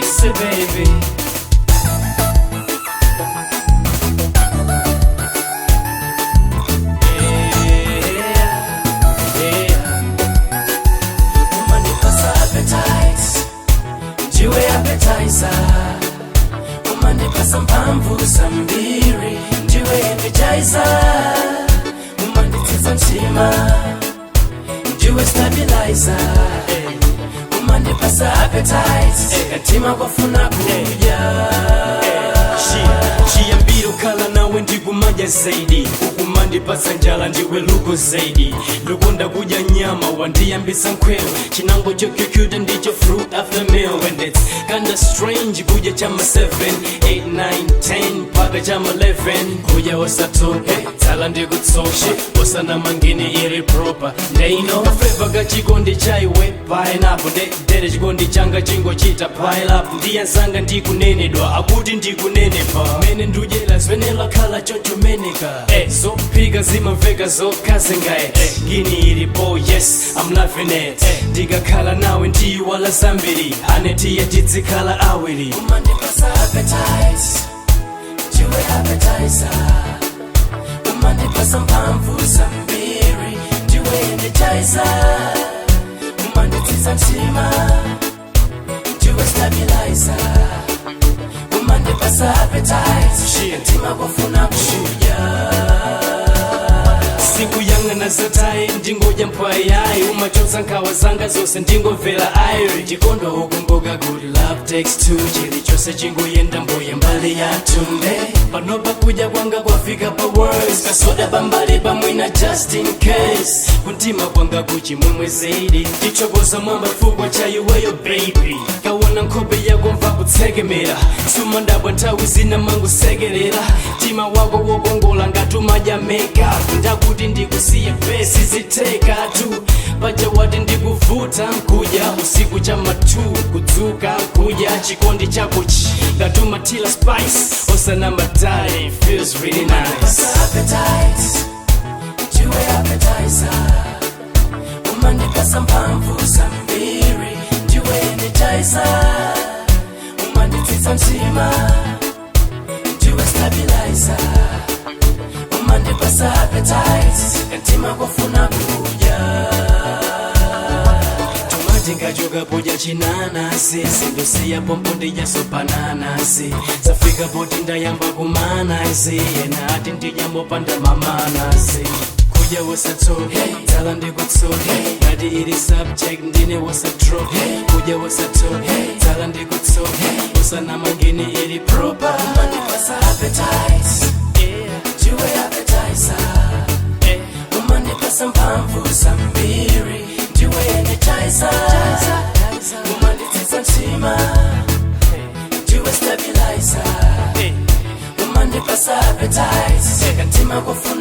Say baby. Yeah. Umandipasa appetite, ndiwe appetizer. Umandipasa mphamvu zambiri, ndiwe energizer. Umanditsitsa mtima, ndiwe stabilizer. Umandipasa appetite, mtima kwafuna kudya. Chiyambiro khala nawe ndikumadya zaidi, ukumandipasa njala, ndiwe luko zaidi. Ndikonda kudya nyama, wandiyambisa nkhwelo, chinango chokyukyuta ndicho fruit after meal. And it's kinda strange kudya chama 7, 8, 9, 10 mpaka chama 11, kudya osatope, tsala ndikutsoche, osana mangini iri proper ndeino kaflavor kachikondi chaiwe pineapple ndedere chikondi changa chingochita pile up. Ndiyansanga ndikunenedwa akuti ndikunenepa mene ndudyela zwene lakhala chochomeneka zophika zimamveka zokhazinga ngini ilipo. Yes, I'm loving it. Ndikakhala nawe ndiyiwala zambiri anetiye tizikhala awiri. Umandipasa appetite, ndiwe appetizer. Umandipasa mphamvu zambiri, ndiwe energizer. Umanditsitsa mtima, ndiwe stabilizer. Umandipasa appetite, mtima kufuna kudya. Sikuyang'ana zatayi, ndingodya mpwayayi. Umachotsa nkhawa zanga zonse, ndingomvera ayi. Ndikondwa ukumbuka kuti love takes two, chilichonse chingoyenda mbuye mbali yathu. Nde panopa kudya kwanga kwafika pa words, kasoda pambali pamwina just in case. Kuntima kwanga kuchimwemwe zaidi, ndichokoza mwamba fukwa cha iweyo baby. Kaona nkhope yako mva kutsekemera, sumandabwa nthawi zina mangusekerera. Mtima wako wokongola ngati umadya makeup, ndakuti ndikusiye pesi zitheka tu. Paja wati ndikuvuta nkudya usiku chama 2, kudzuka kudya. Chikondi chako chi ngati umathila spice, osana madali, feels really nice. Appetite, ndiwe appetizer. Umandipasa mphamvu zambiri, ndiwe energizer. Umanditsitsa mtima, ndiwe stabilizer. Umandipasa appetite, mtima kufuna kudya. Tomati ngachoka podya chinanasi, sindosiya pompo, ndidyaso pananasi. Zafika poti ndayamba kumanasi, ena ati ndidyambopanda mamanasi. Kudya wosatope, tsala ndikutsoke, ngati ili subject ndine wosatrope. Kudya wosatope, tsala ndikutsoke, osana mangini ili proper. Umandipasa appetite, ndiwe appetizer. Umandipasa mphamvu zambiri, ndiwe energizer. Umanditsitsa mtima, ndiwe stabilizer. Umandipasa appetite, mtima kufuna